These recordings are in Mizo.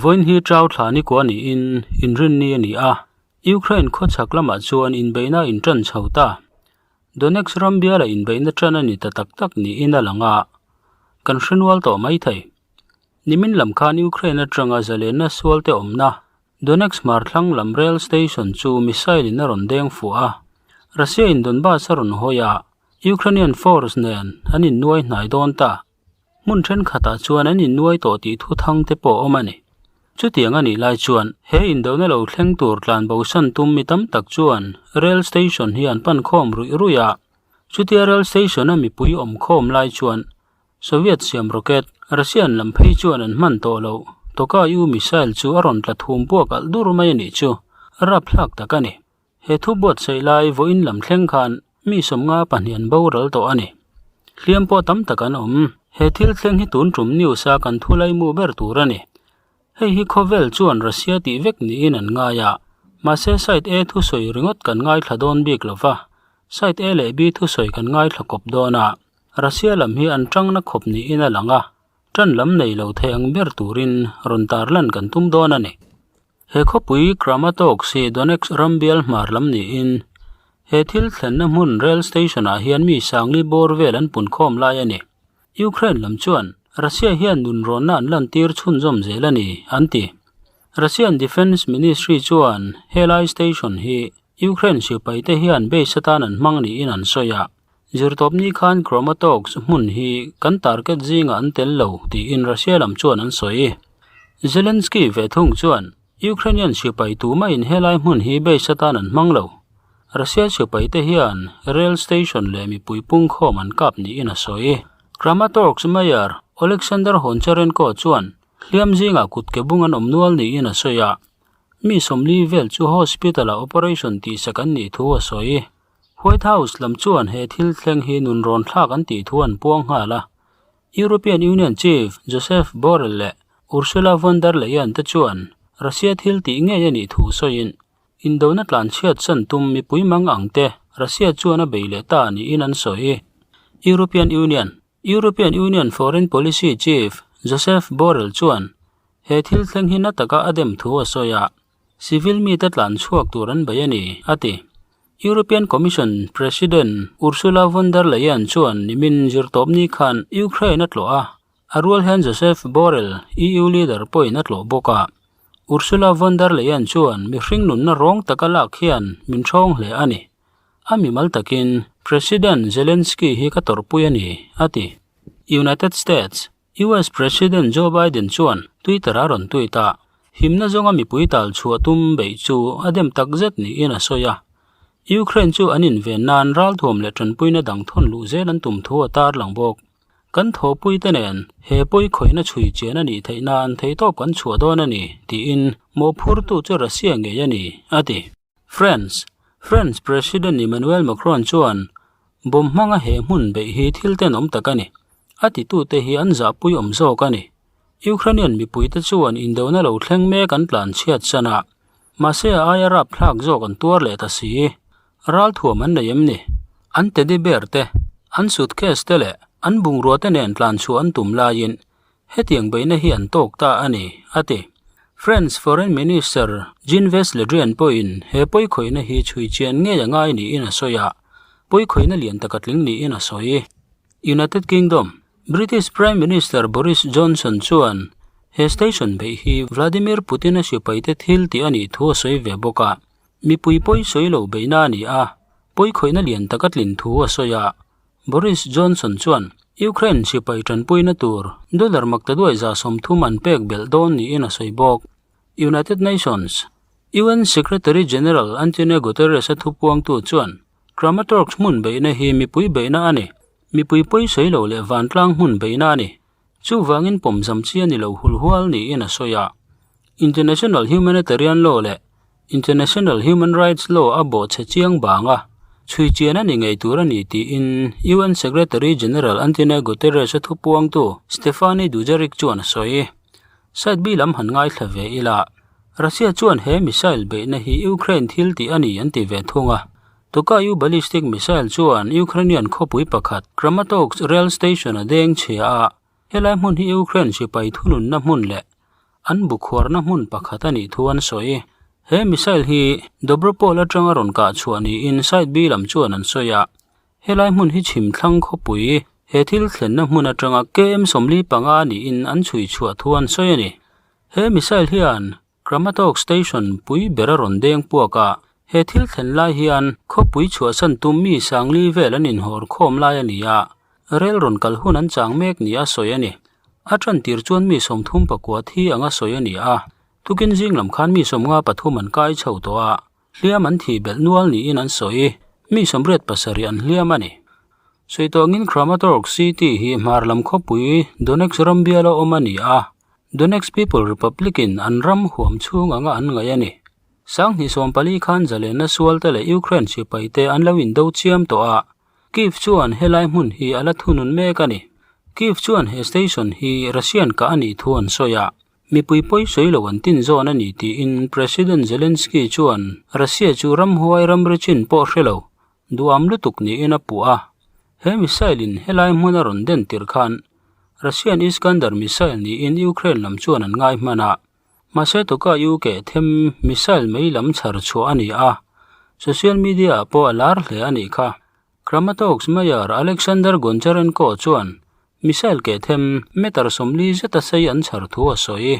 Vawiin hi Chau thla ni kua niin inrinni a ni a, Ukraine khawchhak lamah chuan inbeihna a intan chho ta. Donetsk ram biala inbeihna tan a ni ta tak tak niin a lang a, kan hre nual tawh mai thei. Nimin lam khan Ukraine atanga zalenna sualte awmna Donetsk hmar thlang lam rail station chu missile in a rawn deng fuh a, Russia in Donbas a rawn hawi a, Ukrainian force nen an innuai hnai dawn ta. Hmun thenkhatah chuan an innuai tawh tih thu thang te pawh a awm a ni. Chutiang a nih lai chuan he indona lo thleng tur tlanbosan tum mi tam tak chuan rail station hi an pan khawm ruih ruih a. Chutia rail station a mipui awm khawm lai chuan Soviet siam rocket Russian lam phei chuan an hman tawh loh Tokai-U missile chu a rawn tla thum puak alh dur mai a nih chu rapthlak tak a ni. He thu buatsaih lai vawiin lam thleng khan mi sawmnga pahnih an boral tawh a ni. Hliam pawh tam tak an awm. He thil thleng hi tun tum news a kan thu laimu ber tur a ni. Hei hi khawvel chuan Russia tih vek niin an ngai a, mahse side A thusawi ringawt kan ngaithla dawn bik lo va, side A leh B thusawi kan ngaithla kawp dawn a, Russia lam hi an tangna khawp niin a lang a, tan lam nei lo thei ang ber turin rawn tarlan kan tum dawn a ni. He khawpui Kramatorsk hi Donetsk ram bial hmar lam niin he thil thlenna hmun rail station ah hian mi sangli bawr vel an pun khawm lai a ni. Ukraine lam chuan Russia hian nunrawnna an lantir chhunzawm zel a ni, an ti. Russian Defence Ministry chuan helai station hi Ukraine sipaite hian base atan an hmang niin an sawi a. Zirtawpni khan Kramatorsk hmun hi kan target zingah an tel lo tiin Russia lam chuan an sawi. Zelensky ve thung chuan Ukrainian sipai tumahin helai hmun hi base atan an hmang lo. Russia sipaite hian rail station leh mipui pungkhawm an kap niin a sawi. Kramatorsk Mayor Oleksandr Honcharenko chuan hliam zingah kut ke bung an awm nual niin a sawi a, mi 40 vel chu hospital-ah operation tihsak an nih thu a sawi. White House lam chuan he thil thleng hi nun rawn thlak an tih thu an puang nghal a. European Union Chief Josep Borrell leh Ursula von der Leyen te chuan Russia thil tih ngei a nih thu sawiin, indona tlanchhiat chan tum mipui mang ang te Russia chuan a bei leh ta niin an sawi. European Union European Union Foreign Policy Chief Josep Borrell chuan he thil thleng hi na taka a dem thu a sawi a. Civil mite tlan chhuak tur an bei a ni, a ti. European Commission President Ursula von der Leyen chuan nimin zirtawpni khan Ukraine a tlawh a, a rual hian Josep Borrell, EU leader pawhin a tlawh bawk a. Ursula von der Leyen chuan mihring nunna rawng taka lak hian min ṭhawng hle a ni. A mimal takin President Zelensky hi ka tawrhpui a ni, a ti. United States US President Joe Biden chuan Twitter a rawn tweet a, himna zawnga mipui tal chhuah tum beih chu a dem tak zet niin a sawi a. Ukraine chu an inven nan ralthuam leh tanpuina dang thawn luh zel an tum thu a tarlang bawk. Kan thawhpuite nen he pawi khawihna chhui chian a nih theih nan theihtawp kan chhuah dawn a ni, tiin mawhphurtu chu Russia ngei a ni, a ti. France, France President Emmanuel Macron chuan bomb hmanga he hmun beih hi thil tenawm tak a ni. A titute hi an zahpui awm zawk a ni. Ukrainian mipuite chuan indona lo thleng mek an tlan chhiat san a, mahse a aia rapthlak zawk an tuar leh ta si. Ralthuam an nei em ni? An teddy bear te, an suitcase te leh an bungrua te nen tlan chhuah an tum laiin Hetiang beihna hi an tawk ta a ni, a ti. France Foreign Minister Jean-Yves Le Drian pawhin he pawikhawihna hi chhui chian ngei a ngai niin a sawi a, pawikhawihna lian taka tling niin a sawi. United Kingdom, British Prime Minister Boris Johnson chuan he station beih hi Vladimir Putin-a sipaite thil tih a nih thu a sawi ve bawk a, mipui pawi sawi lo beihna a ni a, pawikhawihna lian taka tlin thu a sawi a. Boris Johnson chuan Ukraine sipai tanpuina tur dollar maktaduai 30 an pek belh dawn niin a sawi bawk. United Nations, UN Secretary General Antonio Guterres a thupuangtu chuan Kramatorsk hmun beihna hi mipui beihna a ni, mipui pawi sawi lo leh vantlang hmun beihna a ni. Chuvangin pawmzam chi a ni lo hulhual niin a sawi a. International Humanitarian Law leh International Human Rights Law a bawhchhe chiang bang a, chhui chian a ni ngei tur a ni tiin UN Secretary General Antonio Guterres a thupuangtu Stephane Dujarric chuan a sawi. Side B lam han ngaithla ve ila, Russia chuan he missile beihna hi Ukraine thil tih a ni an ti ve thung a. Tokayu ballistic missile chuan Ukrainian khawpui pakhat Kramatorsk rail station a deng chhia a, helai hmun hi Ukraine sipai thununna hmun leh. an bu khuarna hmun pakhat a nih thu an sawi. He missile hi Dobropol atanga rawn kah chhuah niin Side B lam chuan an sawi a. Helai hmun hi chhim thlang khawpui he thil thlenna hmun atanga KM 45 niin an chhui chhuah thu an sawi a ni. He missile hian Kramatorsk station pui ber a rawn deng puak a, he thil thlen lai hian khawpui chhuahsan tum mi sangli vel an inhawr khawm lai a ni a, rel rawn kal hun an chang mek nia sawi a ni. A tan tir chuan mi 34 thi anga sawi a ni a, tukin zing lam khan mi 53 an kai chho tawh a, hliam an thih belh nual niin an sawi. Mi 87 an hliam a ni. Sawi tawngin Kramatorsk city hi hmar lam khawpui Donetsk ram biala awm a ni a, Donetsk People Republic in an ram huam chhung anga an ngaih a ni. 2014 khan zalenna sualte leh Ukraine sipaite an lo indo chiam tawh a, Kyiv chuan helai hmun hi a la thunun mek a ni. Kyiv chuan he station hi Russian kah a nih thu an sawi a, mipui pawi sawi lo an tin zawn a ni tiin President Zelensky chuan Russia chu ramhuai ramri chin pawh hre lo, duham lutuk niin a puh a. He missile in helai hmun a rawn den tirh khan Russian Iskander missile niin Ukraine lam chuan an ngai hman a, mahse Toka UK them missile mei lam chhar chhuah a ni a, social media ah pawh a lar hle a nih kha. Kramatorsk Mayor Alexander Goncharenko chuan missile keh them meter 40 zeta sei an chhar thu a sawi.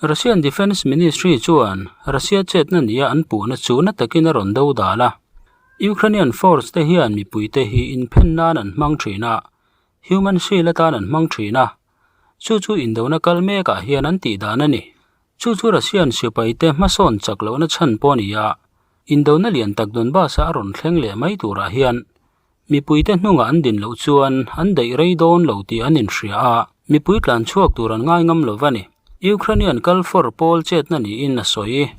Russian Defence Ministry chuan Russia chetna nia an puhna chu na takin a rawn do dal a, Ukrainian force te hian mipuite hi inphen nan an hmang thin a, human shield atan an hmang thin a, chu chu indona kal mekah hian an tih dan a ni. Chu chu Russian sipaite hmasawn chak lohna chhan pawh a ni a, indona lian tak Donbas-a a rawn thleng leh mai turah hian mipuite hnungah an din loh chuan an daih rei dawn lo tih an inhria a, mipui tlan chhuak tur an ngai ngam lo va ni. Ukrainian kal for pawl chetna niin a sawi.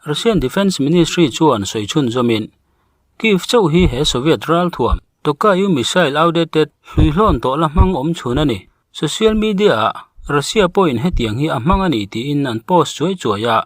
Russian Defence Ministry chuan sawi chhunzawmin, Kyiv chauh hi he Soviet ralthuam Tokayu missile outdated hluihlawn tawh la hmang awm chhun a ni. Social media-ah Russia pawhin hetiang hi a hmang a ni tiin an post chuai chuai a,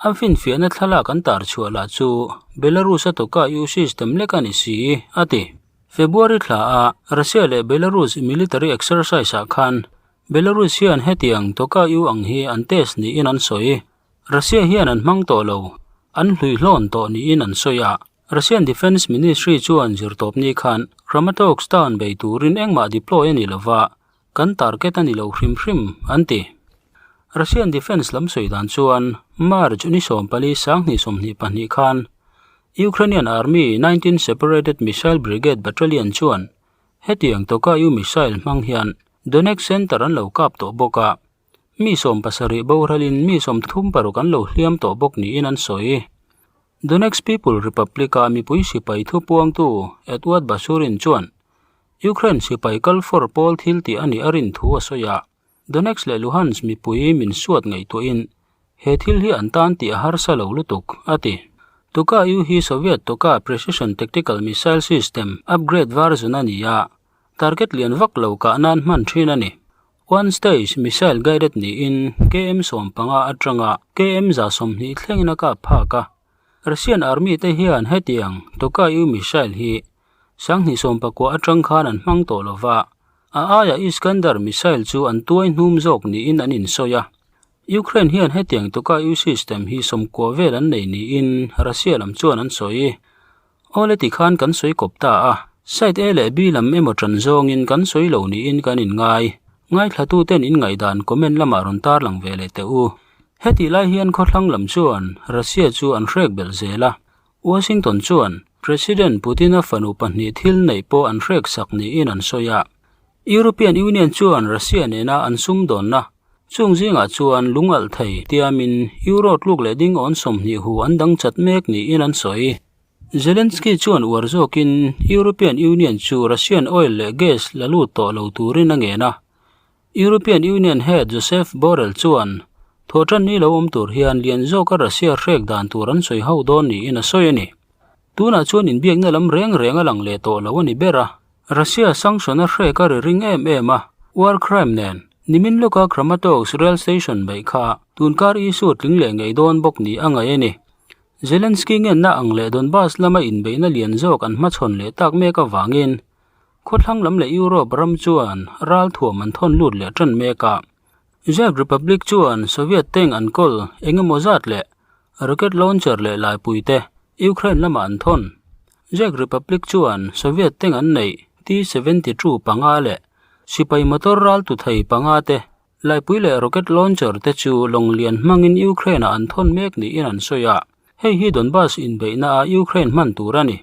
an finfiahna thlalak an tar chhuah lah chu Belarus-a Tokayu system lek a ni si, a ti. February thlaah Russia leh Belarus military exercise-ah khan Belarus hian hetiang Tokayu ang hi an test niin an sawi. Russia hian an hmang tawh lo, an hluihlawn tawh niin an sawi a. Russian Defence Ministry chuan zirtawpni khan Kramatorsk town bei turin engmah deploy a ni lova, kan target a ni lo hrim hrim, an ti. Russian Defence lam sawi dan chuan March ni 14 2022 khan Ukrainian Army 19 Separated Missile Brigade Battalion chuan hetiang Tokayu missile hmang hian Donetsk center an lo kap tawh bawk a, Mi 70 boralin mi 36 an lo hliam tawh bawk niin an sawi. Donetsk People Republic-a mipui sipai thupuangtu Edward Basurin chuan Ukraine sipai kal for pawl thil tih a nih a rin thu a sawi a, Donetsk leh Luhansk mipui min suat ngaihtuahin he thil hi an tan tih a harsa lo lutuk, a ti. Toka-U hi Soviet Toka Precision Tactical Missile System upgrade version a ni a, target lian vak lo kah nan hman thin a ni. One stage missile guided niin KM 15 atanga KM 120 thlengin a kap phak a. Russian army te hian hetiang Tokayu missile hi 2019 atang khan an hmang tawh lova, a aia Iskander missile chu an tuai hnum zawk niin an insawi a. Ukraine hian hetiang Tokayu system hi 90 vel an nei niin Russia lam chuan an sawi. Awle tikhan kan sawi kawp ta a, side A leh B lam emaw tan zawngin kan sawi lo niin kan inngai. Ngaithlatuten inngaihdan comment lamah rawn tarlang ve leh teh u. Hetih lai hian khawthlang lam chuan Russia chu an hrek belh zel a. Washington chuan President Putin-a fanu pahnih thil neih pawh an hrek sak niin an sawi a. European Union chuan Russia nena an sumdawnna chung zingah chuan lungalh thei tiamin Euro tluk leh ding awn 20 hu an dang chat mek niin an sawi. Zelensky chuan uar zawkin European Union chu Russian oil leh gas la lut tawh lo turin a ngen a. European Union head Josep Borrell chuan thawhtan ni lo awm tur hian lian zawka Russia hrek dan tur an sawi ho dawn niin a sawi a ni. Tunah chuan inbiakna lam reng reng a lang leh tawh lo a ni ber a. Russia sanction a hrek a ri ring em em a, war crime nen nimin lawka Kramatorsk rail station beih kha tunkar issue tling leh ngei dawn bawk ni a ngaih a ni. Zelensky ngenna ang leh Donbas lama inbeihna lian zawk an hmachhawn leh tak mek avangin khawthlang lam leh Europe ram chuan ralthuam an thawn lut leh tan mek a. Czech Republic chuan Soviet tank an kawl eng emaw zat leh rocket launcher leh laipui te Ukraine lamah an thawn. Czech Republic chuan Soviet tank an neih T-72 panga leh sipai motor ral tu thei panga te laipui leh rocket launcher te chu lawng lian hmangin Ukraine ah an thawn mek niin an sawi a, hei hi Donbas inbeihna ah Ukraine hman tur a ni.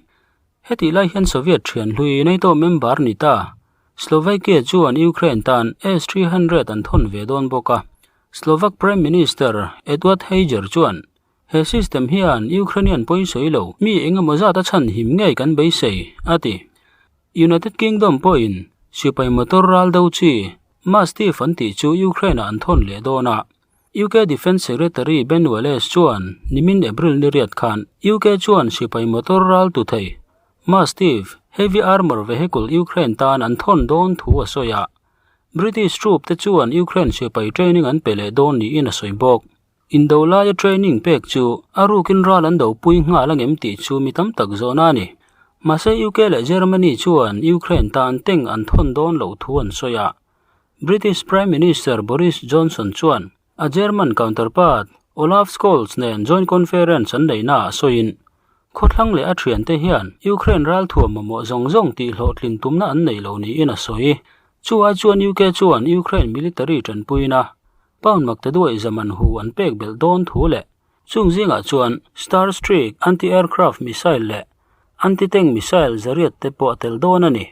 Hetih lai hian Soviet thian hlui NATO member ni ta Slovakia chuan Ukraine tan S-300 an thawn ve dawn bawk a. Slovak Prime Minister Eduard Heger chuan, He system hian Ukrainian pawisawi lo mi eng emaw zat a chhan him ngei kan beisei, a ti. United Kingdom pawhin sipai motor ral do chi Mastiff an tih chu Ukraine-ah an thawn leh dawn a. UK Defence Secretary Ben Wallace chuan nimin April ni riat khan UK chuan sipai motor ral tu thei Mastiff heavy armour vehicle Ukraine tan an thawn dawn thu a sawi a. British troop te chuan Ukraine sipai training an pe leh dawn niin a sawi bawk. Indo laia training pek chu a rukin ral an dopui nghal angem tih chu mi tam tak zawhna a ni. Mahse UK leh Germany chuan Ukraine tan tank an thawn dawn loh thu an sawi a. British Prime Minister Boris Johnson chuan a German counterpart Olaf Scholz nen joint conference an neihna ah sawiin, khawthlang leh a thiante hian Ukraine ralthuam mamawh zawng zawng tih hlawhtlin tumna an nei lo niin a sawi. Chu ai chuan UK chuan Ukraine military tanpuina pound maktaduai zaman hu an pek belh dawn thu leh chung zingah chuan Starstreak anti-aircraft missile leh anti-tank missile zariat te pawh a tel dawn a ni.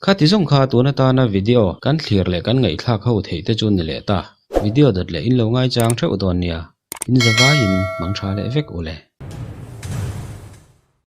Khati zawng kha tun atana video kan thlir leh kan ngaihthlak ho theih te chu ni leh ta. Video dawt leh in lo ngaichang theuh dawn nia. In zavaiin mang tha leh vek u le.